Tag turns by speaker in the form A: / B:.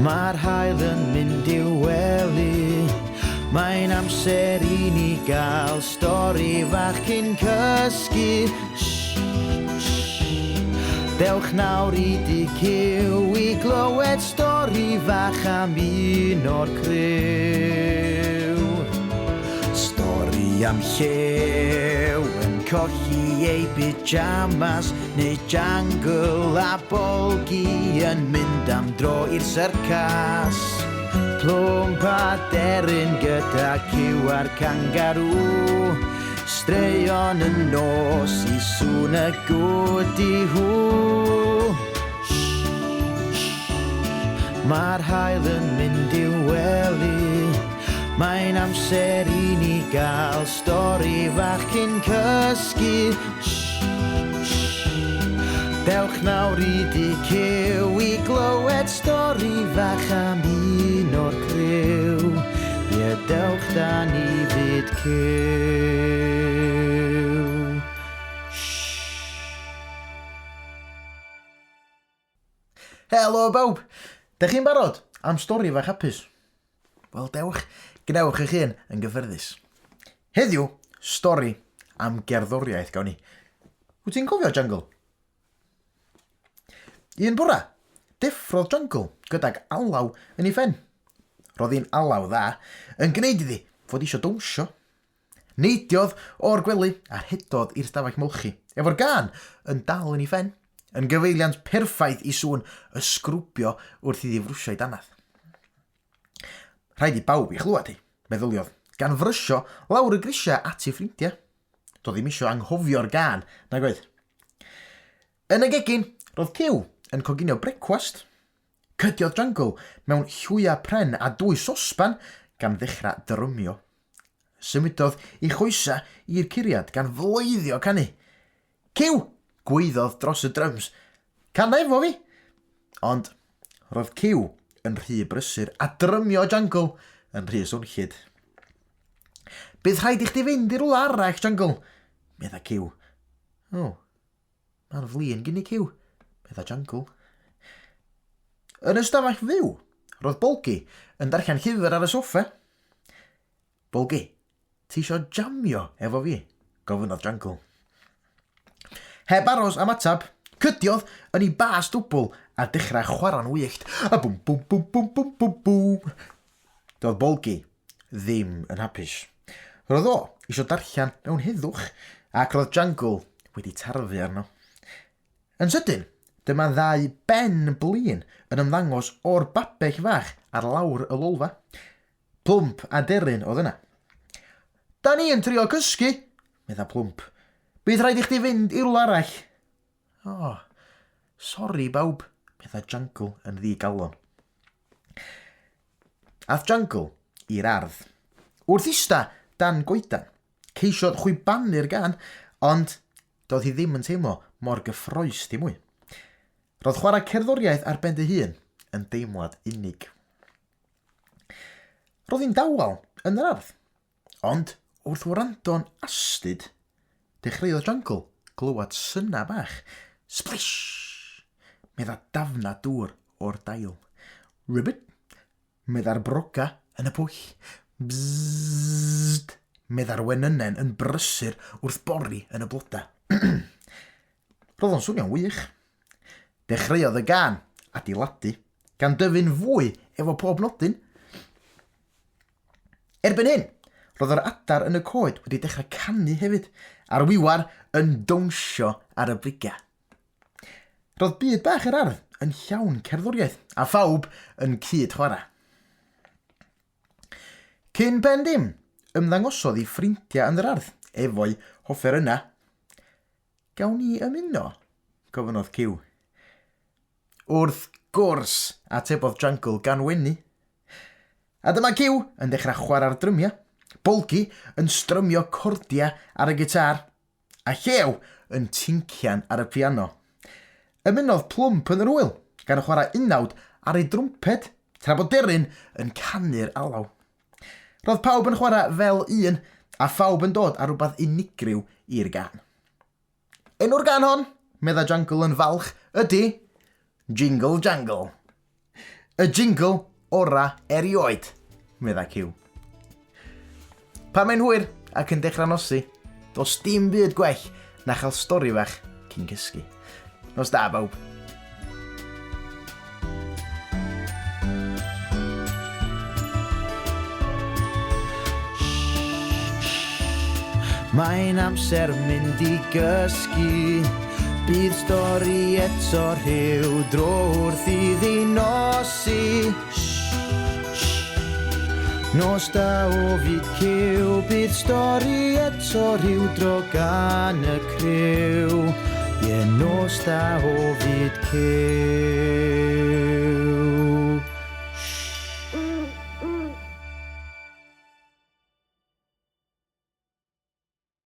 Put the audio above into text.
A: Mae'r haul yn mynd i'w wely. Mae'n amser i ni gael stori fach cyn cysgu. Shh, shh. Dewch nawr i dŷ Cyw i glywed stori fach am un o'r criw. Stori am llew yn colli ei pyjamas neu jangle a Bolgi yn mynd am dro i'r syrcas. Plwmp a deryn gyda cyw a'r cangarŵ. Straeon y nos i sŵn y gwdi hw. Mae'r haul yn mynd i'w wely. Mae'n amser i ni gael stori fach cyn cysgu. Dewch nawr i dŷ Cyw i glywed stori fach am un o'r criw. Ie, dewch da ni fyd Cyw.
B: Helo bawb! Dych chi'n barod am stori fach hapus? Wel dewch, gwnewch eich hun yn gyffyrddus. Heddiw, stori am gerddoriaeth gawn ni. Wyt ti'n cofio Jungle? Un bora, deffrodd Jungle gydag alaw yn ei phen. Roedd hi'n alaw dda, yn gwneud iddi fod eisiau dawnsio. Neidiodd o'r gwely a rhedodd i'r stafell molchi, efo'r gân yn dal yn ei phen, yn gyfeiliant perffaith i sŵn y sgrwbio wrth iddi frwsio ei dannedd. Rhaid i bawb ei chlywed hi, meddyliodd, gan frysio lawr y grisiau at ei ffrindiau. Doedd ddim eisiau anghofio'r gân, nag oedd? Yn y gegin, roedd Cyw yn coginio brecwast. Cydiodd Jungle mewn llwyau pren a dwy sosban gan ddechrau drymio. Symudodd ei choesau i'r curiad gan floeddio canu. Cyw! gwaeddodd dros y dryms. Cana efo fi! Ond roedd Cyw yn rhy brysur a drymio Jungle yn rhy swnllyd. Bydd rhaid i chdi fynd i rywle arall, Jungle, medda Cyw. O, Mae'n flin gin i Cyw, medda Jangle. Yn y stafell fyw, roedd Bolgi yn darllen llyfr ar y soffa. Bolgi, ti isio jamio efo fi? gofynnodd Jangle. Heb aros am ateb, cydiodd yn ei bas dwbl a dechrau chwarae'n wyllt. A bwm bwm bwm bwm bwm bwm bwm. Doedd Bolgi ddim yn hapus. Roedd o eisiau darllen mewn heddwch, ac roedd Jangle wedi tarfu arno. Yn sydyn, dyma ddau ben blin yn ymddangos o'r babell fach ar lawr y lolfa. Plwmp a deryn oedd yna. Da ni yn trio cysgu, medda Plwmp. Bydd rhaid i chdi fynd i rwla arall. O, oh, sori bawb, medda Jangle yn ddigalon. Ath Jangle i'r ardd. Wrth ista dan goedan, ceisiodd chwibanu'r gân, ond doedd hi ddim yn teimlo mor gyffrous dim mwy. Roedd chwarae cerddoriaeth ar ben dy hun yn deimlad unig. Roedd hi'n dawel yn yr ardd, ond wrth wrando'n astud, dechreuodd Jangle glywed synau bach. Splish! Medda dafna dŵr o'r dail. Ribbit! Medda'r broga yn y pwll. Bzzzt! Medda'r wenynen yn brysur wrth bori yn y blodau. Roedd o'n swnio'n wych. Dechreuodd y gân adeiladu, gan dyfu'n fwy efo pob nodyn. Erbyn hyn, roedd yr adar yn y coed wedi dechrau canu hefyd, a'r wiwar yn dawnsio ar y brigau. Roedd byd bach yr ardd yn llawn cerddoriaeth, a phawb yn cyd-chwarae. Cyn pen dim, ymddangosodd ei ffrindiau yn yr ardd, efo'u hofferynnau. Gawn ni ymuno? gofynnodd Cyw. Wrth gwrs, atebodd Jangle gan wenu. A dyma Cyw yn dechrau chwarae'r drymiau, Bolgi yn strymio cordiau ar y gitâr, a Llew yn tincian ar y piano. Ymunodd Plwmp yn yr ŵyl, gan chwarae unawd ar ei drwmped, tra bod Deryn yn canu'r alaw. Roedd pawb yn chwarae fel un, a phawb yn dod â rhywbeth unigryw i'r gân. Enw'r gân hon, medda Jangle yn falch, ydy Jingle Jangle. Y jingle ora erioed, medda Cyw. Pan mae'n hwyr ac yn dechrau nosi, does dim byd gwell na chael stori fach cyn cysgu. Nos da, bawb.
A: Mae'n amser mynd i gysgu. Bydd stori eto rhyw dro wrth iddi nosi. Nos da o fyd cyw, bydd stori eto rhyw dro gan y criw. Ie, nos da o fyd cyw.